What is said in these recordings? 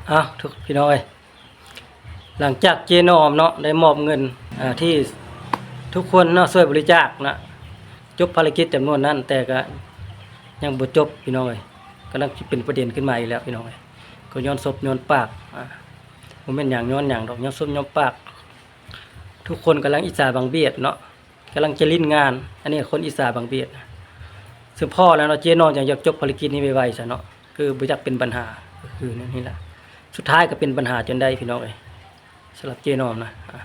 ເອົາ ທຸກ ພີ່ນ້ອງເອີຍ ຫຼັງຈາກເຈນ້ອມເນາະ ໄດ້ມອບເງິນ ເອີ ທີ່ທຸກຄົນເນາະ ຊ່ວຍບໍລິຈາກນະ ຈົບພາລະກິດຈຳນວນນັ້ນ ແຕ່ກະຍັງບໍ່ຈົບ ພີ່ນ້ອງເອີຍ ກຳລັງຊິເປັນປະເດັນຂຶ້ນມາອີກແລ້ວ ພີ່ນ້ອງເອີຍ ກໍຍ້ອນສົບຍ້ອນປາກ ອາ ບໍ່ແມ່ນຫຍັງຍ້ອນຫຍັງດອກ ຍ້ອນສົບຍ້ອນປາກ ທຸກຄົນກຳລັງອິດສາບັງບຽດເນາະ ກຳລັງຈະຫຼິ້ນງານ ອັນນີ້ຄົນອິດສາບັງບຽດ ສະເພາະແລ້ວເນາະ ເຈນ້ອມຈັ່ງຢາກຈົບພາລະກິດນີ້ໄວໆຊະເນາະ ຄືບໍ່ຢາກເປັນບັນຫາ ກໍຄືແນວນີ້ແຫຼະ ສຸດທ້າຍກໍເປັນບັນຫາຈົນໄດ້ ພີ່ນ້ອງເອີຍ ສຳລັບເຈນ້ອມນະ ອາ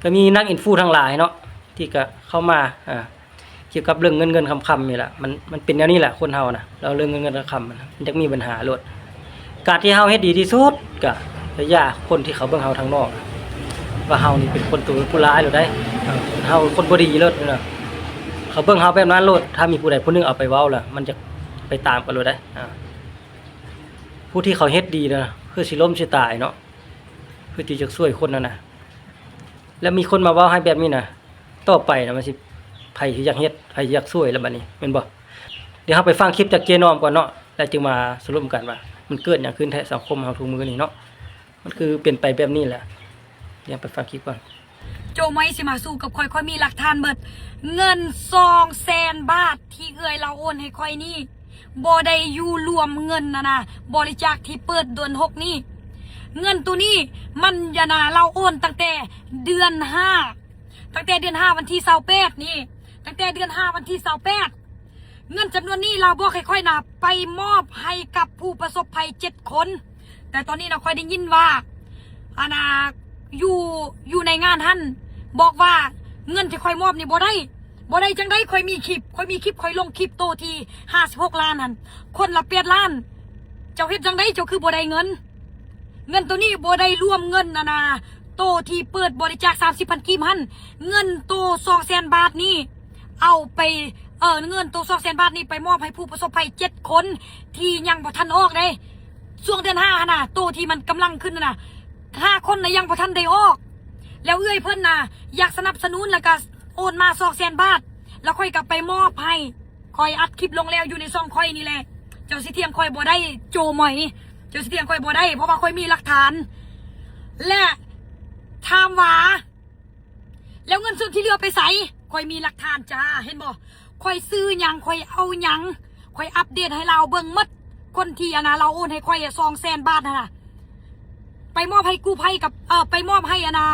ກໍມີນັກອິນຟູທັງຫຼາຍເນາະ ທີ່ກໍເຂົ້າມາ ອາ ກ່ຽວກັບເລື່ອງເງິນໆຄຳໆນີ້ລະ ມັນ ມັນເປັນແນວນີ້ແຫຼະ ຄົນເຮົານະ ແລ້ວເລື່ອງເງິນໆຄຳໆມັນຢາກມີບັນຫາໂລດ ການທີ່ເຮົາເຮັດດີທີ່ສຸດ ກະໄປຢ່າຄົນທີ່ເຂົາເບິ່ງເຮົາທາງນອກ ວ່າເຮົານີ້ເປັນຄົນໂຕຜູ້ຫຼາຍໂລດໃດ ເຮົາຄົນບໍ່ດີໂລດນະ ເຂົາເບິ່ງເຮົາແບບນັ້ນໂລດ ຖ້າມີຜູ້ໃດຜູ້ໜຶ່ງເອົາໄປເວົ້າລະ ມັນຈະໄປຕາມກັນໂລດໃດ ອາ ຜູ້ທີ່ເຂົາເຮັດດີນະ ຄືຊິລົ້ມຊິຕາຍເນາະ ຄືທີ່ຈະຊ່ວຍຄົນນັ້ນນະ ແລ້ວມີຄົນມາເວົ້າໃຫ້ແບບນີ້ນະ ຕໍ່ໄປນະ ມັນຊິ ໃຜຊິຢາກເຮັດ ໃຜຊິຢາກຊ່ວຍລະບັດນີ້ ແມ່ນບໍ່? ດຽວເຮົາໄປຟັງຄລິບຈາກເຈນ້ອມກ່ອນເນາະ ແລ້ວຈຶ່ງມາສະຫຼຸບກັນວ່າ ມັນເກີດຫຍັງຂຶ້ນແທ້ສັງຄົມເຮົາທຸກມື້ນີ້ເນາະ ມັນຄືເປັນໄປແບບນີ້ແຫຼະ ດຽວໄປຟັງຄລິບກ່ອນ. ໂຈໄມຊິມາສູ້ກັບຂ້ອຍ ຂ້ອຍມີຫຼັກຖານເບິດ ເງິນສອງແສນບາດທີ່ເອື້ອຍລາວໂອນໃຫ້ຂ້ອຍນີ້ ບໍ່ໄດ້ຢູ່ລວມເງິນຫັ້ນນະ ບໍລິຈາກທີ່ເປີດເດືອນຫົກນີ້ ເງິນໂຕນີ້ມັນ ອັນນະ ລາວໂອນຕັ້ງແຕ່ເດືອນຫ້າ ຕັ້ງແຕ່ເດືອນຫ້າວັນທີຊາວແປດນີ້ ຕັ້ງແຕ່ເດືອນຫ້າວັນທີຊາວແປດ ເງິນຈຳນວນນີ້ລາວບອກໃຫ້ຂ້ອຍນະ ໄປມອບໃຫ້ກັບຜູ້ປະສົບໄພເຈັດຄົນ ແຕ່ຕອນນີ້ນະ ຂ້ອຍໄດ້ຍິນວ່າ ອັນນະ ຢູ່ ຢູ່ໃນງານຫັ້ນບອກວ່າ ເງິນທີ່ຂ້ອຍມອບນີ້ບໍ່ໄດ້ ບໍ່ໄດ້ຈັ່ງໃດ ຂ້ອຍມີຄລິບ ຂ້ອຍມີຄລິບ ຂ້ອຍລົງຄລິບໂຕທີ່ຫ້າສິບຫົກລ້ານຫັ້ນ ຄົນລະແປດລ້ານ ເຈົ້າເຮັດຈັ່ງໃດ ເຈົ້າຄືບໍ່ໄດ້ເງິນ? ເງິນໂຕນີ້ບໍ່ໄດ້ລວມເງິນ ອັນນະ ໂຕທີ່ເປີດບໍລິຈາກສາມສິບພັນກີບຫັ້ນ ເງິນໂຕສອງແສນບາດນີ້ ເອົາໄປ ເອີ ເງິນໂຕສອງແສນບາດນີ້ໄປມອບໃຫ້ຜູ້ປະສົບໄພເຈັດຄົນທີ່ຍັງບໍ່ທັນອອກເດ້ ຊ່ວງເດືອນຫ້າຫັ້ນນະ ໂຕທີ່ມັນກຳລັງຂຶ້ນຫັ້ນນະ ຫ້າຄົນນະຍັງບໍ່ທັນໄດ້ອອກ ແລ້ວເອື້ອຍເພິ່ນນະຢາກສະໜັບສະໜູນ ແລ້ວກະໂອນມາສອງແສນບາດ ແລ້ວຂ້ອຍກະໄປມອບໃຫ້ ຂ້ອຍອັດຄລິບລົງແລ້ວ ຢູ່ໃນຊ່ອງຂ້ອຍນີ້ແຫຼະ ເຈົ້າຊິຖຽງຂ້ອຍບໍ່ໄດ້ ໂຈມອຍ ເຈົ້າຊິຖຽງຂ້ອຍບໍ່ໄດ້ ເພາະວ່າຂ້ອຍມີຫຼັກຖານ ແລະ ຖາມວ່າ ແລ້ວເງິນສ່ວນທີ່ເຫຼືອໄປໃສ? ຂ້ອຍມີຫຼັກຖານຈ້າ ເຫັນບໍ່? ຂ້ອຍຊື້ຫຍັງ ຂ້ອຍເອົາຫຍັງ ຂ້ອຍອັບເດດໃຫ້ລາວເບິ່ງໝົດ ຄົນທີ່ ອັນນະ ລາວໂອນໃຫ້ຂ້ອຍສອງແສນບາດຫັ້ນນະ ໄປມອບໃຫ້ກູ້ໄພກັບ ເອີ ໄປມອບໃຫ້ ອັນນະ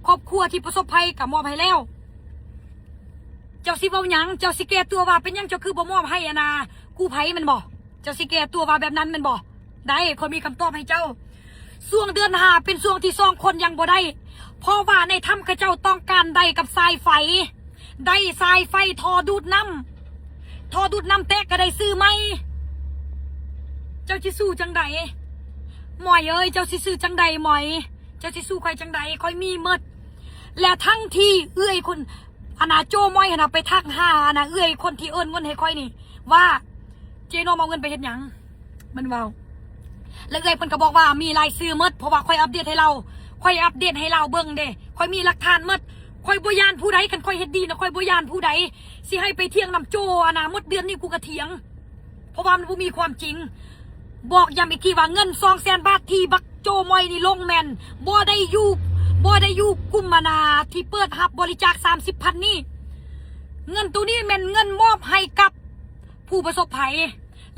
ຄອບຄົວທີ່ປະສົບໄພກະມອບໃຫ້ແລ້ວ ເຈົ້າຊິເວົ້າຫຍັງ? ເຈົ້າຊິແກ້ຕົວວ່າເປັນຫຍັງເຈົ້າຄືບໍ່ມອບໃຫ້ ອັນນະ ກູ້ໄພແມ່ນບໍ່? ເຈົ້າຊິແກ້ຕົວວ່າແບບນັ້ນແມ່ນບໍ່? ໄດ້ ຂ້ອຍມີຄຳຕອບໃຫ້ເຈົ້າ ຊ່ວງເດືອນຫ້າເປັນຊ່ວງທີ່ສອງຄົນຍັງບໍ່ໄດ້ ເພາະວ່າໃນຖ້ຳເຂົາເຈົ້າຕ້ອງການໄດ້ກັບສາຍໄຟ ໄດ້ສາຍໄຟທໍ່ດູດນ້ຳ ທໍ່ດູດນ້ຳແຕກກະໄດ້ຊື້ໃໝ່ ເຈົ້າຊິສູ້ຈັ່ງໃດ? ໝອຍເອີຍ ເຈົ້າຊິສູ້ຈັ່ງໃດໝອຍ? ເຈົ້າຊິສູ້ຂ້ອຍຈັ່ງໃດ? ຂ້ອຍມີໝົດ ແລະ ທັງທີ່ເອື້ອຍຄົນ ອັນນະ ໂຈມອຍຫັ້ນນະ ໄປທັກຫາ ອັນນະ ເອື້ອຍຄົນທີ່ໂອນເງິນໃຫ້ຂ້ອຍນີ້ ວ່າ ເຈນ້ອມເອົາເງິນໄປເຮັດຫຍັງ? ມັນເວົ້າ ແລ້ວເອື້ອຍເພິ່ນກໍບອກວ່າມີລາຍຊື່ໝົດ ເພາະວ່າຂ້ອຍອັບເດດໃຫ້ລາວ ຂ້ອຍອັບເດດໃຫ້ລາວເບິ່ງເດ້ ຂ້ອຍມີຫຼັກຖານໝົດ ຂ້ອຍບໍ່ຢ້ານຜູ້ໃດ ຄັນຂ້ອຍເຮັດດີນະ ຂ້ອຍບໍ່ຢ້ານຜູ້ໃດ ຊິໃຫ້ໄປຖຽງນຳໂຈ ອັນນະ ໝົດເດືອນນີ້ກູກະຖຽງ ເພາະວ່າມັນບໍ່ມີຄວາມຈິງ ບອກຢ້ຳອີກທີວ່າເງິນສອງແສນບາດທີ່ບັກໂຈມອຍນີ້ລົງແມ່ນບໍ່ໄດ້ຢູ່ ບໍ່ໄດ້ຢູ່ກຸ່ມ ອັນນະ ທີ່ເປີດຮັບບໍລິຈາກສາມສິບພັນນີ້ ເງິນໂຕນີ້ແມ່ນເງິນມອບໃຫ້ກັບ ຜູ້ປະສົບໄພ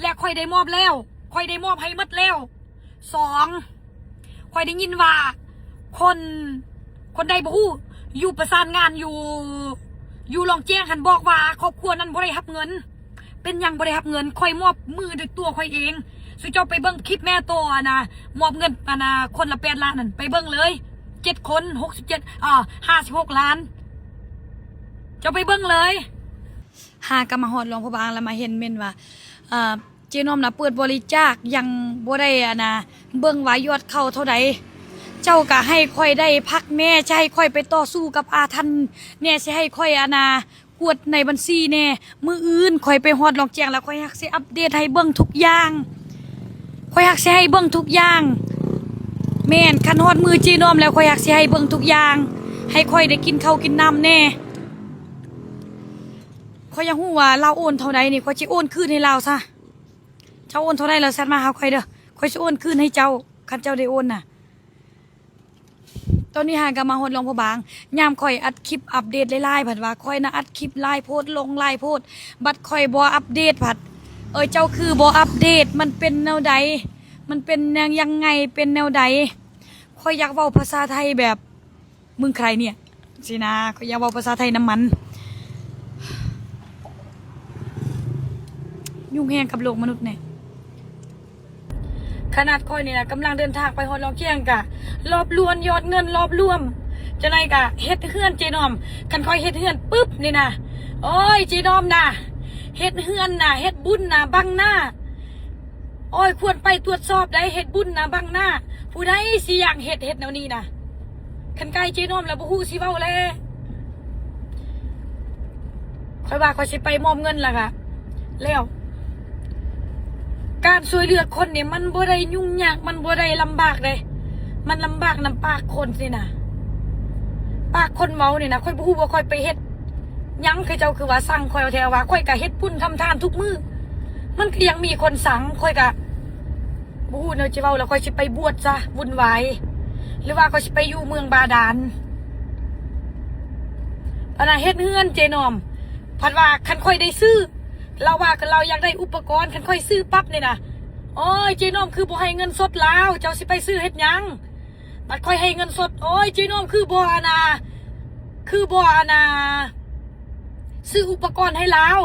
ແລະ ຂ້ອຍໄດ້ມອບແລ້ວ ຂ້ອຍໄດ້ມອບໃຫ້ໝົດແລ້ວ ສອງ ຂ້ອຍໄດ້ຍິນວ່າຄົນ ຄົນໃດບໍ່ຮູ້ ຢູ່ປະສານງານຢູ່ ຢູ່ລ່ອງແຈ້ງຫັ້ນບອກວ່າຄອບຄົວນັ້ນບໍ່ໄດ້ຮັບເງິນ ເປັນຫຍັງບໍ່ໄດ້ຮັບເງິນ ຂ້ອຍມອບມືດ້ວຍຕົວຂ້ອຍເອງ ສູ່ເຈົ້າໄປເບິ່ງຄລິບແມ່ໂຕ ອັນນະ ມອບເງິນ ອັນນະ ຄົນລະແປດລ້ານນັ້ນ ໄປເບິ່ງເລີຍ ເຈັດຄົນ ຫົກສິບເຈັດ ເອີ ຫ້າສິບຫົກລ້ານ ເຈົ້າໄປເບິ່ງເລີຍ. ຫາກໍມາຮອດຫຼວງພະບາງ ແລ້ວມາເຫັນເມັນວ່າ ເອີ ເຈນ້ອມນະເປີດບໍລິຈາກ ຍັງບໍ່ໄດ້ ອັນນະ ເບິ່ງວ່າຍອດເຂົ້າເທົ່າໃດ ເຈົ້າກໍໃຫ້ຂ້ອຍໄດ້ພັກແດ່ ຈະໃຫ້ຂ້ອຍໄປຕໍ່ສູ້ກັບອາທັນແດ່ ຊິໃຫ້ຂ້ອຍ ອັນນະ ກວດໃນບັນຊີແດ່ ມື້ອື່ນຂ້ອຍໄປຮອດຫຼວງແຈ້ງ ແລ້ວຂ້ອຍຮັກຊິອັບເດດໃຫ້ເບິ່ງທຸກຢ່າງ ຂ້ອຍຮັກຊິໃຫ້ເບິ່ງທຸກຢ່າງ ແມ່ນ ຄັນຮອດມື້ເຈນ້ອມແລ້ວ ຂ້ອຍຮັກຊິໃຫ້ເບິ່ງທຸກຢ່າງ ໃຫ້ຂ້ອຍໄດ້ກິນເຂົ້າກິນນ້ຳແດ່. ຂ້ອຍຢາກຮູ້ວ່າລາວໂອນເທົ່າໃດນີ້ ຂ້ອຍຊິໂອນຄືນໃຫ້ລາວຊະ. ເຈົ້າໂອນເທົ່າໃດລະແຊັດມາຫາຂ້ອຍເດີ້ ຂ້ອຍຊິໂອນຄືນໃຫ້ເຈົ້າ. ຄັນເຈົ້າໄດ້ໂອນນະ. ຕອນນີ້ຫາກໍມາຮອດຫຼວງພະບາງ. ຍາມຂ້ອຍອັດຄລິບອັບເດດຫຼາຍໆ ພັດວ່າຂ້ອຍນະອັດຄລິບຫຼາຍໂພດ ລົງຫຼາຍໂພດ, ບັດຂ້ອຍບໍ່ອັບເດດພັດ ເອີຍ ເຈົ້າຄືບໍ່ອັບເດດ? ມັນເປັນແນວໃດ? ມັນເປັນຫຍັງ ຍັງໄງ? ເປັນແນວໃດ? ຂ້ອຍຢາກເວົ້າພາສາໄທແບບ ມຶງໃຄເນຍ ຊີ້ນະ, ຂ້ອຍຢາກເວົ້າພາສາໄທນຳມັນ. ຫຍຸ້ງແຮງກັບໂລກມະນຸດແດ່. ຂະໜາດຂ້ອຍນີ້ນະ ກຳລັງເດີນທາງໄປຮອດຫຼວງຂຽງ ກະລອບລວນຍອດເງິນ ລອບລວມ ຈັ່ງໃດກະເຮັດເຮືອນເຈນ້ອມ. ຄັນຂ້ອຍເຮັດເຮືອນປຶບນີ້ນະ ໂອ້ຍ ເຈນ້ອມນະ ເຮັດເຮືອນນະ ເຮັດບຸນນະ ບັງໜ້າ. ໂອ້ຍ ຄວນໄປຕວດສອບໄດ໋ ເຮັດບຸນນະ ບັງໜ້າ. ຜູ້ໃດຊິຢາກເຮັດ ເຮັດແນວນີ້ນະ. ຄັນໃກ້ເຈນ້ອມແລ້ວບໍ່ຮູ້ຊິເວົ້າແລ້ວ. ຂ້ອຍວ່າຂ້ອຍຊິໄປມອບເງິນແລ້ວກະແລ້ວ. ການຊ່ວຍເຫຼືອຄົນນີ້ມັນບໍ່ໄດ້ຫຍຸ້ງຍາກ ມັນບໍ່ໄດ້ລຳບາກເດ້. ມັນລຳບາກນຳປາກຄົນນີ້ນະ ປາກຄົນເວົ້ານີ້ນະ. ຂ້ອຍບໍ່ຮູ້ວ່າຂ້ອຍໄປເຮັດຫຍັງ ເຂົາເຈົ້າຄືວ່າສັ່ງຂ້ອຍເອົາແທ້ວ່າ. ຂ້ອຍກະເຮັດບຸນທຳທານທຸກມື້ ມັນກະຍັງມີຄົນສັ່ງ. ຂ້ອຍກະ ບໍ່ຮູ້ແນວຈະເວົ້າແລ້ວ. ຂ້ອຍຊິໄປບວດຊະ ວຸ່ນວາຍ ຫຼືວ່າຂ້ອຍຊິໄປຢູ່ເມືອງບາດານ. ອັນນະ ເຮັດເຮືອນເຈນ້ອມ ພັດວ່າຄັນຂ້ອຍໄດ້ຊື້ ລາວວ່າລາວຢາກໄດ້ອຸປະກອນ. ຄັນຂ້ອຍຊື້ປັບນີ້ນະ ໂອ້ຍ ເຈນ້ອມຄືບໍ່ໃຫ້ເງິນສົດລາວ ເຈົ້າຊິໄປຊື້ເຮັດຫຍັງ? ບັດຂ້ອຍໃຫ້ເງິນສົດ ໂອ້ຍ ເຈນ້ອມຄືບໍ່ ອັນນະ ຄືບໍ່ ອັນນະ ຊື້ອຸປະກອນໃຫ້ລາວ.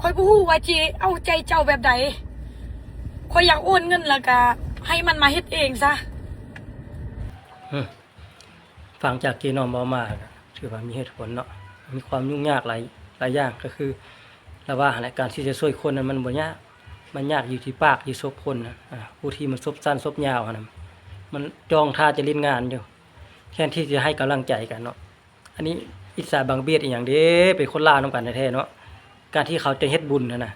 ຂ້ອຍບໍ່ຮູ້ວ່າຊິເອົາໃຈເຈົ້າແບບໃດ. ຂ້ອຍຢາກໂອນເງິນແລ້ວກະໃຫ້ມັນມາເຮັດເອງຊະ. ອືມ ຟັງຈາກເຈນ້ອມເວົ້າມາ ຖືວ່າມີເຫດຜົນເນາະ. ມີຄວາມຫຍຸ້ງຍາກຫຼາຍ ຫຼາຍຢ່າງ ກໍຄືລາວວ່າຫັ້ນແຫຼະ ການທີ່ຈະຊ່ວຍຄົນນັ້ນມັນບໍ່ຍາກ ມັນຍາກຢູ່ທີ່ປາກ ຢູ່ສົບຄົນນະ. ອາ ຜູ້ທີ່ມັນສົບສັ້ນສົບຍາວຫັ້ນນະ ມັນຈ້ອງຖ້າຈະຫຼິ້ນງານຢູ່ ແທນທີ່ຈະໃຫ້ກຳລັງໃຈກັນເນາະ. ອັນນີ້ອິດສາບັງບຽດອີ່ຫຍັງເດ້ ເປັນຄົນລາວນຳກັນແທ້ໆເນາະ. ການທີ່ເຂົາຈະເຮັດບຸນຫັ້ນນະ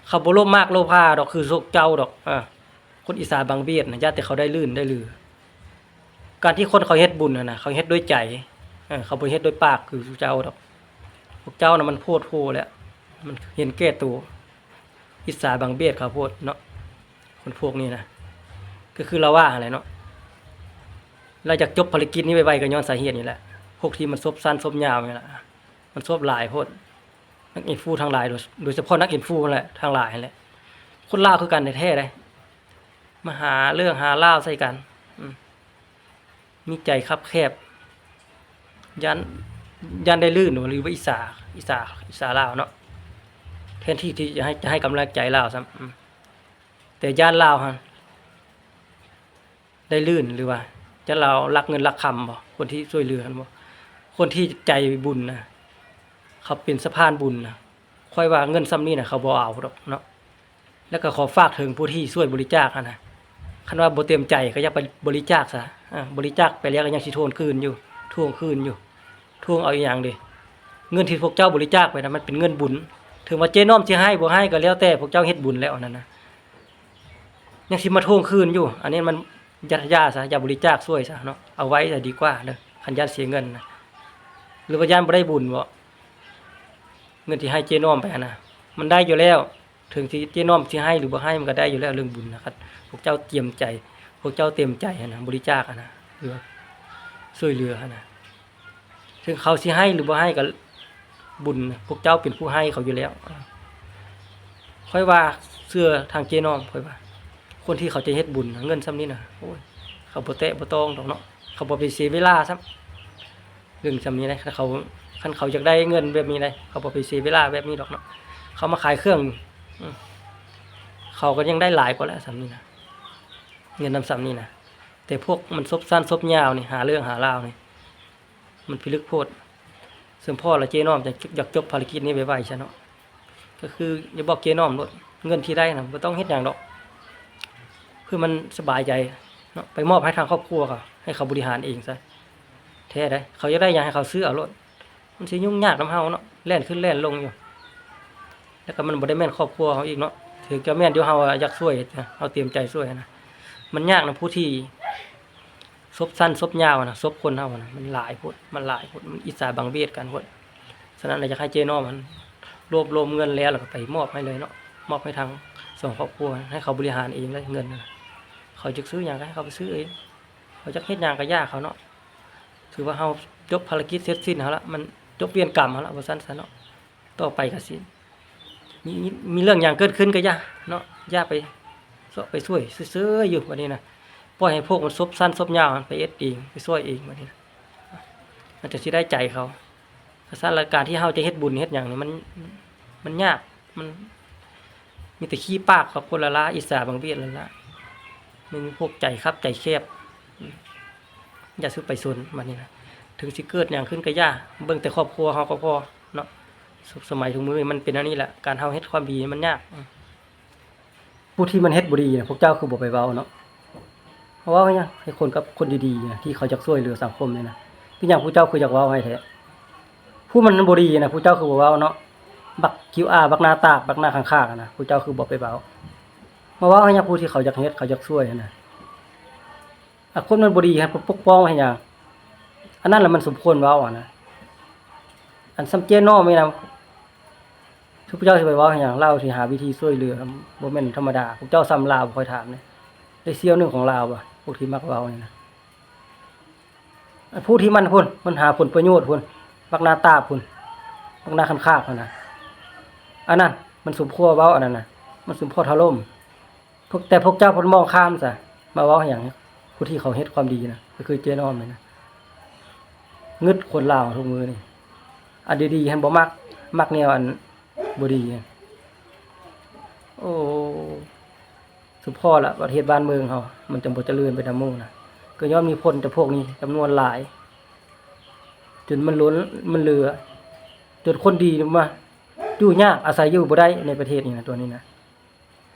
ເຂົາບໍ່ໂລບມາກໂລພາດອກ ຄືພວກເຈົ້າດອກ. ອາ ຄົນອິດສາບັງບຽດນະ ຢ້ານແຕ່ເຂົາໄດ້ລື່ນໄດ້ລື. ການທີ່ຄົນເຂົາເຮັດບຸນຫັ້ນນະ ເຂົາເຮັດດ້ວຍໃຈ ເອີ ເຂົາບໍ່ເຮັດດ້ວຍປາກຄືເຈົ້າດອກ. ພວກເຈົ້ານະມັນໂພດໂພແລ້ວ ມັນເຫັນແກ່ໂຕ ອິດສາບັງບຽດເຂົາໂພດເນາະ. ຄົນພວກນີ້ນະ ກໍຄືລາວວ່າຫັ້ນແຫຼະເນາະ ລາວຢາກຈົບພາລະກິດນີ້ໄວໆ ກໍຍ້ອນສາເຫດນີ້ແຫຼະ. ພວກທີ່ມັນສົບສັ້ນສົບຍາວນີ້ແຫຼະ ມັນສົບຫຼາຍໂພດ. ນັກອິນຟູທັງຫຼາຍ ໂດຍ ໂດຍສະເພາະນັກອິນຟູຫັ້ນແຫຼະ ທັງຫຼາຍຫັ້ນແຫຼະ ຄົນລາວຄືກັນແທ້ໆເດ້ ມາຫາເລື່ອງຫາລາວໃສ່ກັນ. ອືມ ມີໃຈຄັບແຄບ ຢ້ານ ຢ້ານໄດ້ລື່ນ ຫຼືວ່າອິດສາ ອິດສາ ອິດສາລາວເນາະ. ແທນທີ່ ທີ່ຈະໃຫ້ ຈະໃຫ້ກຳລັງໃຈລາວຊ້ຳ ອືມ ແຕ່ຢ້ານລາວຫັ້ນ ໄດ້ລື່ນ ຫຼືວ່າຈະລາວລັກເງິນລັກຄຳບໍ່? ຄົນທີ່ຊ່ວຍເຫຼືອຫັ້ນບໍ່? ຄົນທີ່ໃຈບຸນນະ ເຂົາເປັນສະພານບຸນນະ ຂ້ອຍວ່າເງິນຊ່ຳນີ້ນະ ເຂົາບໍ່ເອົາດອກເນາະ. ແລ້ວກໍຂໍຝາກເຖິງຜູ້ທີ່ຊ່ວຍບໍລິຈາກຫັ້ນນະ ຄັນວ່າບໍ່ເຕັມໃຈກໍຢ່າໄປບໍລິຈາກຊະ. ອາ ບໍລິຈາກໄປແລ້ວກໍຍັງຊິທວງຄືນຢູ່ ທວງຄືນຢູ່. ທວງເອົາອີ່ຫຍັງເດ? ເງິນທີ່ພວກເຈົ້າບໍລິຈາກໄປນະ ມັນເປັນເງິນບຸນ. ເຖິງວ່າເຈນ້ອມຊິໃຫ້ບໍ່ໃຫ້ກໍແລ້ວແຕ່ ພວກເຈົ້າເຮັດບຸນແລ້ວ ອັນນັ້ນນະ ຍັງຊິມາທວງຄືນຢູ່. ອັນນີ້ມັນຢ່າ ຢ່າຊະ ຢ່າບໍລິຈາກຊ່ວຍຊະເນາະ ເອົາໄວ້ຈະດີກວ່າເດີ ຄັນຢ້ານເສຍເງິນນະ. ຫຼືວ່າຢ້ານບໍ່ໄດ້ບຸນບໍ? ເງິນທີ່ໃຫ້ເຈນ້ອມໄປຫັ້ນນະ ມັນໄດ້ຢູ່ແລ້ວ. ເຖິງທີ່ເຈນ້ອມຊິໃຫ້ຫຼືບໍ່ໃຫ້ ມັນກໍໄດ້ຢູ່ແລ້ວເລື່ອງບຸນນະ. ຄັນພວກເຈົ້າຕຽມໃຈ ພວກເຈົ້າເຕັມໃຈຫັ້ນນະ ບໍລິຈາກຫັ້ນນະ ຫຼືວ່າຊ່ວຍເຫຼືອຫັ້ນນະ ເຖິງເຂົາຊິໃຫ້ຫຼືບໍ່ໃຫ້ກໍບຸນ ພວກເຈົ້າເປັນຜູ້ໃຫ້ເຂົາຢູ່ແລ້ວ. ຂ້ອຍວ່າເຊື່ອທາງເຈນ້ອມ ຂ້ອຍວ່າ ຄົນທີ່ເຂົາຈະເຮັດບຸນນະ ເງິນຊ່ຳນີ້ນະ ໂອ້ຍ ເຂົາບໍ່ແຕະບໍ່ຕ້ອງດອກເນາະ ເຂົາບໍ່ໄປເສຍເວລາຊ້ຳ. ເລື່ອງຊ່ຳນີ້ນະ ຄັນເຂົາ ຄັນເຂົາຢາກໄດ້ເງິນແບບນີ້ນະ ເຂົາບໍ່ໄປເສຍເວລາແບບນີ້ດອກເນາະ. ເຂົາມາຂາຍເຄື່ອງ ອືມ ເຂົາກໍຍັງໄດ້ຫຼາຍກວ່າແລ້ວຊ່ຳນີ້ນະ ເງິນນຳຊ່ຳນີ້ນະ. ແຕ່ພວກມັນສົບສັ້ນສົບຍາວນີ້ ຫາເລື່ອງຫາລາວນີ້ ມັນພິລຶກໂພດ. ສົມພໍລະເຈນ້ອມ ຢາກ ຢາກຈົບພາລະກິດນີ້ໄວໆຊະເນາະ. ກໍຄືຢ່າບອກເຈນ້ອມໂລດ ເງິນທີ່ໄດ້ນະ ບໍ່ຕ້ອງເຮັດຫຍັງດອກ ເພື່ອມັນສະບາຍໃຈເນາະ. ໄປມອບໃຫ້ທາງຄອບຄົວເຂົາ ໃຫ້ເຂົາບໍລິຫານເອງຊະ. ແທ້ໃດ ເຂົາຢາກໄດ້ຫຍັງໃຫ້ເຂົາຊື້ເອົາໂລດ ມັນຊິຫຍຸ້ງຍາກນຳເຮົາເນາະ ແລ່ນຂຶ້ນແລ່ນລົງຢູ່. ແລ້ວກໍມັນບໍ່ໄດ້ແມ່ນຄອບຄົວເຮົາອີກເນາະ. ເຖິງຈະແມ່ນຢູ່ ເຮົາຢາກຊ່ວຍ ເຮົາຕຽມໃຈຊ່ວຍນະ ມັນຍາກນຳຜູ້ທີ່ສົບສັ້ນສົບຍາວນະ ສົບຄົນເຮົານະ ມັນຫຼາຍໂພດ ມັນຫຼາຍໂພດ ມັນອິດສາບັງບຽດກັນໂພດ. ສະນັ້ນລະ ຢາກໃຫ້ເຈນ້ອມຫັ້ນລວບລວມເງິນແລ້ວ ແລ້ວກໍໄປມອບໃຫ້ເລີຍເນາະ ມອບໃຫ້ທັງສອງຄອບຄົວ ໃຫ້ເຂົາບໍລິຫານເອງເລີຍເງິນຫັ້ນນະ. ເຂົາຢາກຊື້ຫຍັງກໍໃຫ້ເຂົາໄປຊື້ເອງ, ເຂົາຢາກເຮັດຫຍັງກໍຢ່າເຂົາເນາະ. ຖືວ່າເຮົາຈົບພາລະກິດເສັດສິ້ນເຮົາລະ, ມັນຈົບວຽນກຳເຮົາລະ ວ່າຊັ້ນຊະເນາະ. ຕໍ່ໄປກໍຊິມີ ມີເລື່ອງຫຍັງເກີດຂຶ້ນກໍຢ່າເນາະ, ຢ່າໄປຊອກໄປຊ່ວຍ ເຊີຍໆຢູ່ບັດນີ້ນະ. ປ່ອຍໃຫ້ພວກມັນສົບສັ້ນສົບຍາວໄປເຮັດເອງ ໄປຊ່ວຍເອງບັດນີ້ນະ. ມັນຈະຊິໄດ້ໃຈເຂົາ. ສະນັ້ນລະ ການທີ່ເຮົາຈະເຮັດບຸນເຮັດຫຍັງນີ້ ມັນ ມັນຍາກ, ມັນມີແຕ່ຂີ້ປາກກັບຄົນລະລາ ອິດສາບັງບຽດລະລາ. ມັນມີພວກໃຈຄັບໃຈແຄບ, ຢ່າສູ່ໄປສົນບັດນີ້ນະ. ເຖິງຊິເກີດຫຍັງຂຶ້ນກໍຢ່າ, ເບິ່ງແຕ່ຄອບຄົວເຮົາກໍພໍເນາະ. ສະໄໝທຸກມື້ນີ້ມັນເປັນອັນນີ້ແຫຼະ, ການເຮົາເຮັດຄວາມດີມັນຍາກ. ຜູ້ທີ່ມັນເຮັດບໍ່ດີນະ ພວກເຈົ້າຄືບໍ່ໄປເວົ້າເນາະ? ເວົ້າຫຍັງໃຫ້ຄົນກັບຄົນດີໆນະ ທີ່ເຂົາຢາກຊ່ວຍເຫຼືອສັງຄົມນີ້ນະ? ເປັນຫຍັງຜູ້ເຈົ້າຄືຢາກເວົ້າໃຫ້ແທ້? ຜູ້ມັນບໍ່ດີນະ ຜູ້ເຈົ້າຄືບໍ່ເວົ້າເນາະ? ບັກຄິວອາ ບັກໜ້າຕາກ ບັກໜ້າຂ້າງຂາກນະ ຜູ້ເຈົ້າຄືບໍ່ໄປເວົ້າ? ມາເວົ້າໃຫ້ຫຍັງຜູ້ທີ່ເຂົາຢາກເຮັດ ເຂົາຢາກຊ່ວຍຫັ້ນນະ. ອາ ຄົນມັນບໍ່ດີຫັ້ນ ປະປົກປ້ອງໃຫ້ຫຍັງ? ອັນນັ້ນລະມັນສົມຄວນເວົ້າຫັ້ນນະ. ອັນຊ່ຳເຈ້ນ້ອມນີ້ນະ ຊຸມເຈົ້າຊິໄປເວົ້າໃຫ້ຫຍັງ? ລາວຊິຫາວິທີຊ່ວຍເຫຼືອ ບໍ່ແມ່ນທຳມະດາ. ພວກເຈົ້າຊ່ຳລາວບໍ່ຄ່ອຍຖາມເດ້. ໄດ້ສ່ຽວໜຶ່ງຂອງລາວບໍ່? ພວກທີ່ມັກເວົ້ານີ້ນະ. ອັນຜູ້ທີ່ມັນພຸ້ນ ມັນຫາຜົນປະໂຫຍດພຸ້ນ ບັກໜ້າຕາບພຸ້ນ ບັກໜ້າຄັນຄາກຫັ້ນນະ. ອັນນັ້ນມັນສົມຄວນເວົ້າ ອັນນັ້ນນະ ມັນສົມຄວນຖະຫຼົ່ມ. ພວກ ແຕ່ພວກເຈົ້າພັດມອງຂ້າມຊະ ມາເວົ້າຫຍັງ ຜູ້ທີ່ເຂົາເຮັດຄວາມດີນະ ກໍຄືເຈ້ນ້ອມນີ້ນະ. ງຶດຄົນລາວທຸກມື້ນີ້ ອັນດີໆຫັ້ນບໍ່ມັກ ມັກແນວອັນບໍ່ດີ. ໂອ້ ສົມພໍລະ ປະເທດບ້ານເມືອງເຮົາມັນຈັ່ງບໍ່ຈະເລີນໄປນຳໝູ່ນະ ກໍຍ້ອນມີຄົນຈຳພວກນີ້ຈຳນວນຫຼາຍ ຈົນມັນລົ້ນມັນເຫຼືອ ຈົນຄົນດີມາຢູ່ຍາກ ອາໄສຢູ່ບໍ່ໄດ້ໃນປະເທດນີ້ນະ ຕົວນີ້ນະ.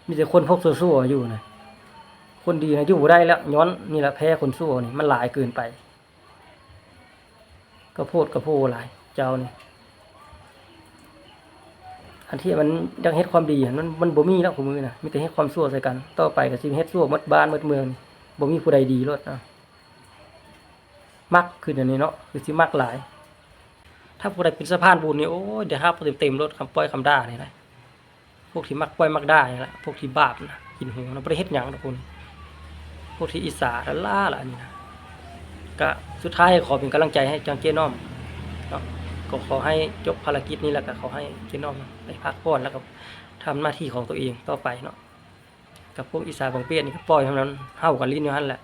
ມີແຕ່ຄົນພວກຊົ່ວໆຢູ່ນະ ຄົນດີນະຢູ່ບໍ່ໄດ້ແລ້ວ ຍ້ອນນີ້ລະ ແພ້ຄົນຊົ່ວນີ້ ມັນຫຼາຍເກີນໄປ. ກະໂພດກະໂພຫຼາຍເຈົ້ານີ້ ອັນທີ່ມັນຢາກເຮັດຄວາມດີຫັ້ນ ມັນ ມັນບໍ່ມີແລ້ວຄູ່ມື້ນະ ມີແຕ່ເຮັດຄວາມຊົ່ວໃສ່ກັນ. ຕໍ່ໄປກະຊິເຮັດຊົ່ວໝົດບ້ານໝົດເມືອງນີ້ ບໍ່ມີຜູ້ໃດດີໂລດ. ມັກຄືດຽວນີ້ເນາະ ຄືຊິມັກຫຼາຍ. ຖ້າຜູ້ໃດເປັນສະພານບຸນນີ້ ໂອ້ຍ ໄດ້ຮັບເຕັມໆໂລດ ຄຳປ້ອຍຄຳດ່ານີ້ນະ. ພວກທີ່ມັກປ້ອຍມັກດ່ານີ້ລະ ພວກທີ່ບາບນະ ກິນຫູນະ ບໍ່ໄດ້ເຮັດຫຍັງດອກ ພວກນີ້ ພວກທີ່ອິດສາລ້າໆລະ ອັນນີ້ນະ. ກະສຸດທ້າຍຂໍເປັນກຳລັງໃຈໃຫ້ທາງເຈ້ນ້ອມເນາະ ກໍຂໍໃຫ້ຈົບພາລະກິດນີ້ ແລ້ວກະຂໍໃຫ້ເຈ້ນ້ອມໄປພັກຜ່ອນ ແລ້ວກະທຳໜ້າທີ່ຂອງຕົວເອງຕໍ່ໄປເນາະ. ກັບພວກອິດສາບັງບຽດນີ້ ກໍປ່ອຍໃຫ້ມັນເຫົ່າກັນຫຼິ້ນຢູ່ຫັ້ນແຫຼະ.